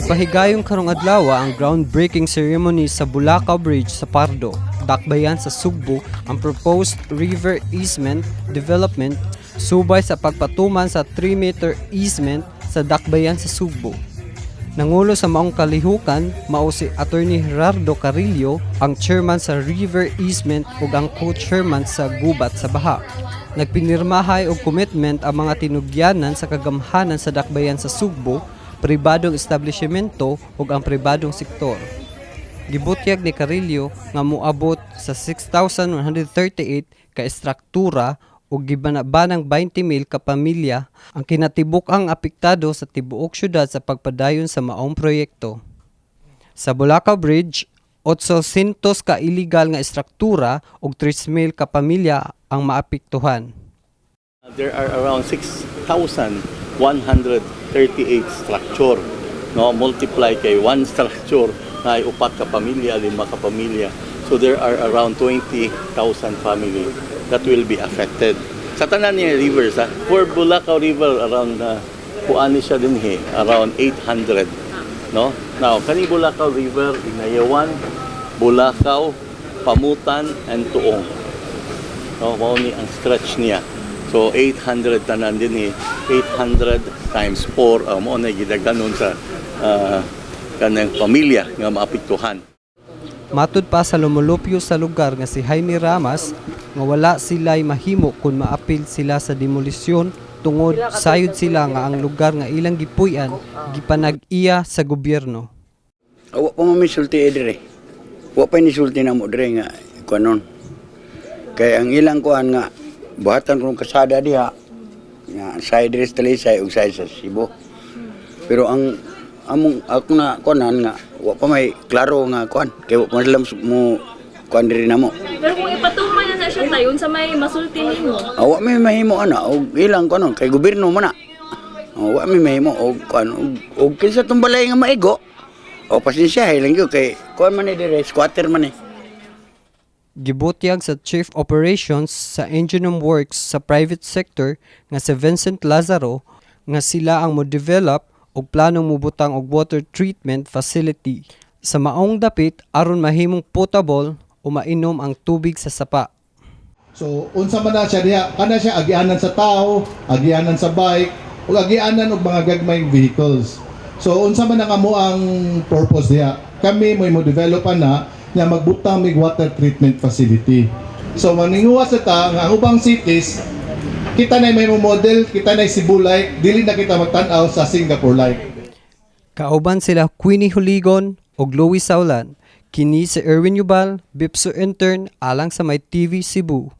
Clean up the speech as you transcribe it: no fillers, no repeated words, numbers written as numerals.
Gipahigayon karong adlaw ang groundbreaking ceremony sa Bulacao Bridge sa Pardo, Dakbayan sa Sugbo, ang proposed river easement development subay sa pagpatuman sa 3-meter easement sa Dakbayan sa Sugbo. Nangulo sa maong kalihukan mao si Attorney Gerardo Carillo, ang chairman sa River Easement ug ang co-chairman sa Gubat sa Baha. Nagpinirmahay og commitment ang mga tinugyanan sa kagamhanan sa Dakbayan sa Sugbo, pribadong establishmento ug ang pribadong sektor. Gibutyag ni Carillo nga moabot sa 6,138 ka estruktura ug gibanabanang 20,000 ka pamilya ang kinatibuk-ang apektado sa tibuok syudad sa pagpadayon sa maong proyekto. Sa Bulacao Bridge, 800 ka illegal nga estruktura ug 3,000 ka pamilya ang maapektuhan. There are around 6,138 structure. No, multiply kay one structure na ay upat ka pamilya, lima ka pamilya. So there are around 20,000 family that will be affected. Sa tanan niya rivers, ha, for Bulacao River, around kuan ni siya dinhi, around 800, no? Now, kani Bulacao River, Inayawan, Bulacao, Pamutan and Tuong. No, mao ni ang stretch niya. So 800 tanan dinhi, 800 times 4, mao na gidaganon sa kanang pamilya nga maapektuhan. Matud pa sa lumulupyo sa lugar nga si Jaime Ramas nga wala sila'y mahimo kung maapil sila sa demolisyon tungod sayod sila nga ang lugar nga ilang gipuy-an gipanag-iya sa gobyerno. Wa pa man misulti eh dire. Wa pa nisulti namo dire nga kuanon. Kay ang ilang kuan nga buhatan kong kasada diha nga side dire sa Talisay ug side sa Cebu. Pero ang among ako na kuanan nga wa pa may klaro nga kuan kay wa pa sila mo kuan diri namo. Pero kung ipatuman na na siya tayon sa may masulti nimo. Ah, wa may mahimo ana og ilang kuanon kay gobyerno man na. Oh, wa may mahimo og kuan og kinsa tong balay nga maigo. O pasensya lang gyud kay kuan man ni dire, squatter man ni. Gibutyag sa Chief Operations sa Engineering Works sa private sector nga si Vincent Lazaro nga sila ang mo-develop og planong mobutang og water treatment facility sa maong dapit aron mahimong potable o mainom ang tubig sa sapa. So unsa man na siya diha, kana siya agianan sa tao, agianan sa bike, ug agianan og mga gagmayng vehicles. So unsa man ang amo ang purpose diha? Kami mo develop ana nga magbutang mig water treatment facility. So maninguha sa ta nga ang ubang cities kita na may mo model, kita na Cebu like, dili na kita magtan-aw sa Singapore like. Kauban sila Queenie Huligon ug Louis Saulan. Kini si Erwin Yubal, Bipso intern alang sa My TV Cebu.